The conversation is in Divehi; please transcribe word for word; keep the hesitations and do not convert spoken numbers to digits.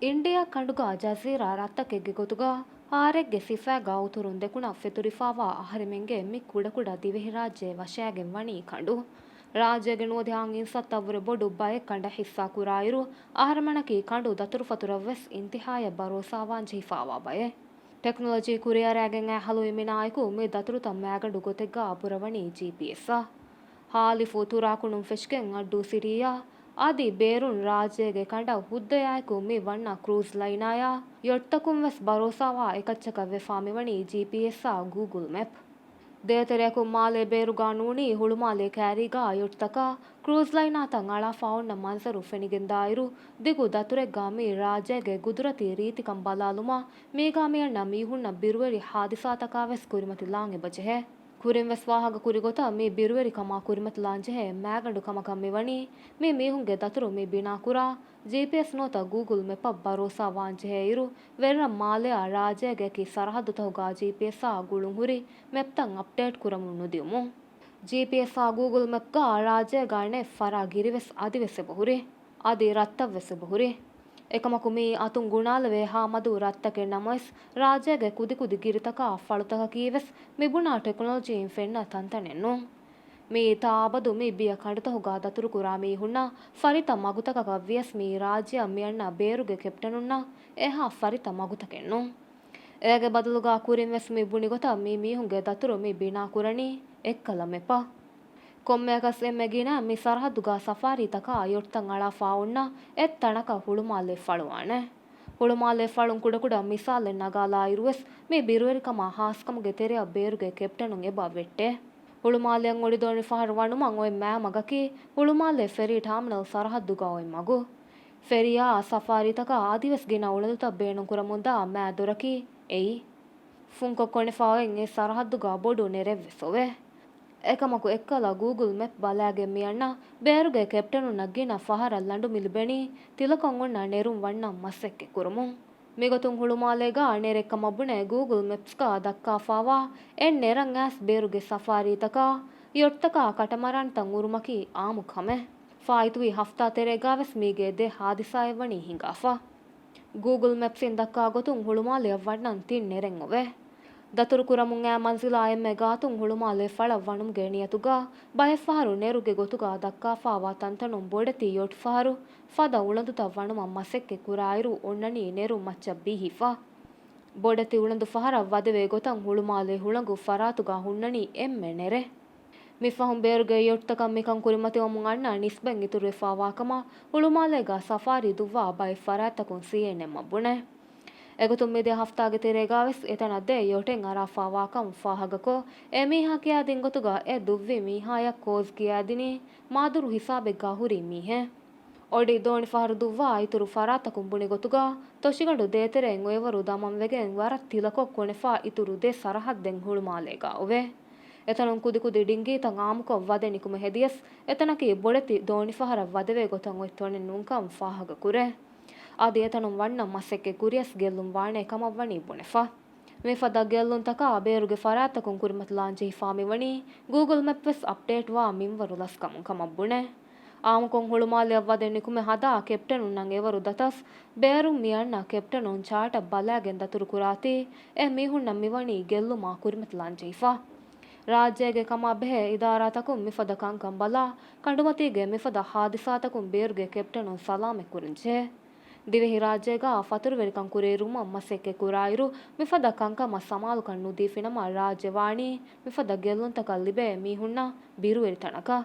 އިންޑިއާ ކަނޑުގަ ޖަޒީރާ ރަށްތަކެއްގެ ގޮތުގަ އާރެއްގެ ސިފައިގަ އުތުރުން ދެކުނަށް ފެތުރިފާވާ އަހަރެމެންގެ މި ކުޑަކުޑަ ދިވެހިރާއްޖެ ވަށާގެން ވަނީ ކަނޑު. ރާއްޖޭގެ ނުވަދިހަ އިންސައްތައަށްވުރެ ބޮޑު ބައެއް ކަނޑަށް ހިއްސާ ކުރާއިރު، އަހަރެމެނަކީ ކަނޑު ދަތުރުފަތުރަށްވެސް އިންތިހާޔަށް ބަރޯސާވާން ޖެހިފާވާ ބައެއް. ޓެކްނޮލޮޖީ ކުރިއަރާގެން އައި ހަލުވި މިނާއެކު މި ދަތުރުތައް މައިގަނޑު ގޮތެއްގަ ބުރަވަނީ ޖީޕީއެސްއަށް. ހާލިފު ތުރާކުނުން ފެށިގެން އައްޑޫ ސިޓީއާ އަދި ބޭރުން ރާއްޖޭގެ ކަނޑަށް ހުއްދަޔާއެކު މި ވަންނަ ކްރޫޒް ލައިނާޔާ ޔޮޓްތަކުން ވެސް ބަރޯސާވާ އެކައްޗަކަށް ވެފާ މިވަނީ ޖީޕީއެސްއާ ގޫގުލް މެޕް. ދޭތެރެއަކުން މާލޭ ބޭރުގަ ނޫނީ ހުޅުމާލޭ ކައިރީގަ ޔޮޓްތަކާ ކްރޫޒް ލައިނާތައް އަޅާފާ އޮންނަ މަންޒަރު ފެނިގެންދާއިރު، ދިގު ދަތުރެއްގަ މި ރާއްޖޭގެ ގުދުރަތީ ރީތިކަން ބަލާލުމަށް މީގަ މިއަންނަ މީހުންނަށް ބިރުވެރި ހާދިސާތަކާ ވެސް ކުރިމަތިލާން އެބަޖެހޭ. ކުރިން ވެސް ވާހަކަ ކުރި ގޮތަށް މި ބިރުވެރިކަމާ ކުރިމަތިލާން ޖެހޭ މައިގަނޑު ކަމަކަށް މިވަނީ، މި މީހުންގެ ދަތުރު މި ބިނާކުރާ، ޖީޕީއެސް ނުވަތަ ގޫގުލް މެޕަށް ބަރޯސާ ވާންޖެހޭއިރު، ވެރިރަށް މާލެއާ ރާއްޖޭގެ އެކި ސަރަހައްދުތަކުގަ ޖީޕީއެސްއާ ގުޅުންހުރި މެޕްތައް އަޕްޑޭޓް ކުރަމުން ނުދިޔުމުން. ޖީޕީއެސްއާ ގޫގުލް މެޕްގަ ރާއްޖޭގަ އަނެއް ފަރާ ގިރިވެސް އަދިވެސް އެބަހުރި. އަދި ރަށްތައްވެސް އެބަހުރި. އެކަމަކު މިއީ އަތުން ގުނާލެވޭ ހާމަދޫ ރަށްތަކެއް ނަމަވެސް، ރާއްޖޭގެ ކުދިކުދި ގިރިތަކާ ފަޅުތަކަކީވެސް މިބުނާ ޓެކްނޮލޮޖީއިން ފެންނަ ތަންތަނެއް ނޫން. މިއީ ތާއަބަދު މި ބިޔަ ކަނޑުތަކުގަ ދަތުރުކުރާ މީހުންނަށް ފަރިތަ މަގުތަކަކަށް ވިޔަސް މިއީ ރާއްޖެއަށް މިއަންނަ ބޭރުގެ ކެޕްޓަނުންނަށް އެހާ ފަރިތަ މަގުތަކެއް ނޫން. އޭގެ ބަދަލުގަ ކުރިން ވެސް މި ބުނި ގޮތަށް މި މީހުންގެ ދަތުރު މި ބިނާ ކުރަނީ އެއްކަލަ މެޕަށް. ކޮންމެއަކަސް އެންމެ ގިނަ މި ސަރަހައްދުގަ ސަފާރީތަކާ ޔޮޓްތައް އަޅާފާ އޮންނަ އެއް ތަނަކަށް ހުޅުމާލެ ފަޅުވާނެ. ހުޅުމާލެ ފަޅުން ކުޑަކުޑަ މިސާލެއް ނަގާލާއިރުވެސް، މި ބިރުވެރިކަމާ ހާސްކަމުގެ ތެރެއަށް ބޭރުގެ ކެޕްޓަނުން އެބަ ވެއްޓޭ. ހުޅުމާލެއަށް އޮޑިދޯނިފަހަރު ވަނުމަށް އޮތް މައިމަގަކީ ހުޅުމާލެ ފެރީ ޓާމިނަލް ސަރަހައްދުގަ އޮތް މަގު. ފެރީއާ ސަފާރީތަކަށް އަދިވެސް ގިނަ އުޅަނދުތައް ބޭނުންކުރަމުންދާ މައިދުރަކީ އެއީ. ފުންކޮށް ކޮނެފާ އޮތް އެ ސަރަހައްދުގަ ބޮޑު ނެރެއްވެސް އޮވޭ. އެކަމަކު އެއްކަލަ ގޫގުލް މެޕް ބަލާގެން މިއަންނަ ބޭރުގެ ކެޕްޓަނުންނަށް ގިނަ ފަހަރަށް ލަނޑު މި ލިބެނީ ތިލަކޮށް އޮންނަ ނެރުން ވަންނަން މަސައްކަތް ކުރުމުން. މިގޮތުން ހުޅުމާލޭގަ ނެރެއްކަމަށް ބުނެ ގޫގުލް މެޕްސްގަ ދައްކާފާވާ އެއް ނެރަށް އައިސް ބޭރުގެ ސަފާރީތަކާ، ޔޮޓްތަކާ ކަޓަމަރާންތައް އުރުމަކީ އާއްމު ކަމެއް. ފާއިތުވި ހަފްތާ ތެރޭގަ ވެސް މީގެ ދެ ހާދިސާއެއް ވަނީ ހިނގާފަ. ގޫގުލް މެޕްސްއިން ދައްކާ ގޮތުން ހުޅުމާލެއަށް ވަންނަން ތިން ނެރެއް އޮވޭ. ދަތުރުކުރަމުން އައި މަންޒިލާ އެންމެ ގާތުން ހުޅުމާލެ ފަޅަށް ވަނުމުގެ ނިޔަތުގަ ބައެއް ފަހަރު ނެރުގެ ގޮތުގަ ދައްކާފާވާ ތަންތަނުން ބޮޑެތި ޔޮޓް ފަހަރު ފަދަ އުޅަނދުތައް ވަނުމަށް މަސައްކަތް ކުރާއިރު އޮންނަނީ ނެރުން މައްޗަށް ބީހިފަ. ބޮޑެތި އުޅަނދު ފަހަރަށް ވަދެވޭ ގޮތަށް ހުޅުމާލެ ހުޅަނގު ފަރާތުގަ ހުންނަނީ އެންމެ ނެރެއް. މިފަހުން ބޭރުގެ ޔޮޓްތަކަށް މިކަން ކުރިމަތިވަމުން އަންނަ ނިސްބަތް އިތުރުވެފާވާކަމަށް ހުޅުމާލޭގަ ސަފާރީ ދުއްވާ ބައެއް ފަރާތްތަކުން ސީއެންއެމްއަށް ބުނޭ. އެގޮތުން މިދިޔަ ހަފްތާގެ ތެރޭގަ ވެސް އެތަނަށް ދެ ޔޮޓެއް އަރާފާވާކަން ފާހަގަކޮށް، އެ މީހާ ކިޔާދިން ގޮތުގަ އެ ދުއްވި މީހާޔަށް ކޯޒް ކިޔާދިނީ މާދުރު ހިސާބެއްގަ ހުރި މީހެއް. އޮޑި ދޯނިފަހަރު ދުއްވާ އިތުރު ފަރާތްތަކުން ބުނި ގޮތުގަ، ތޮށިގަނޑު ދޭތެރެއިން އޮއެވަރު ދަމަން ވެގެން ވަރަށް ތިލަކޮށް ކޮނެފާ އިތުރު ދެ ސަރަހައްދެއް ހުޅުމާލޭގަ އޮވޭ. އެތަނުން ކުދިކުދި ޑިންގީތައް އާއްމުކޮށް ވަދެ ނިކުމެ ހެދިޔަސް، އެތަނަކީ ބޮޑެތި ދޯނިފަހަރަށް ވަދެވޭ ގޮތަށް އޮތް ތަނެއް ނޫންކަން ފާހަގަކުރޭ. އަދި އެތަނުން ވަންނަ މަސައްކަތް ކުރިޔަސް ގެއްލުން ވާނޭ ކަމަށް ވަނީ ބުނެފަ. މިފަދަ ގެއްލުންތަކާ ބޭރުގެ ފަރާތްތަކުން ކުރިމަތިލާން ޖެހިފާ މިވަނީ ގޫގުލް މެޕް ވެސް އަޕްޑޭޓްވާ މިންވަރު ލަސްކަމުން ކަމަށް ބުނޭ. އާއްމުކޮށް ހުޅުމާލެއަށް ވަދެ ނިކުމެ ހަދާ ކެޕްޓަނުންނަށް އެވަރު ދަތަސް، ބޭރުން މިއަންނަ ކެޕްޓަނުން ޗާޓަށް ބަލާގެން ދަތުރުކުރާތީ، އެ މީހުންނަށް މިވަނީ ގެއްލުމާ ކުރިމަތިލާން ޖެހިފަ. ރާއްޖޭގެ ކަމާ ބެހޭ އިދާރާތަކުން މިފަދަ ކަންކަން ބަލާ، ކަނޑުމަތީގެ މިފަދަ ހާދިސާތަކުން ބޭރުގެ ކެޕްޓަނުން ސަލާމަތް ކުރަން ޖެހޭ. ދިވެހި ރާއްޖޭގަ ފަތުރުވެރިކަން ކުރިއެރުމަށް މަސައްކަތް ކުރާއިރު، މިފަދަ ކަންކަމަށް ސަމާލުކަން ނުދީފިނަމަ، ރާއްޖެ ވާނީ މިފަދަ ގެއްލުންތަކަށް ލިބޭ މީހުންނަށް ބިރުވެރި ތަނަކަށް.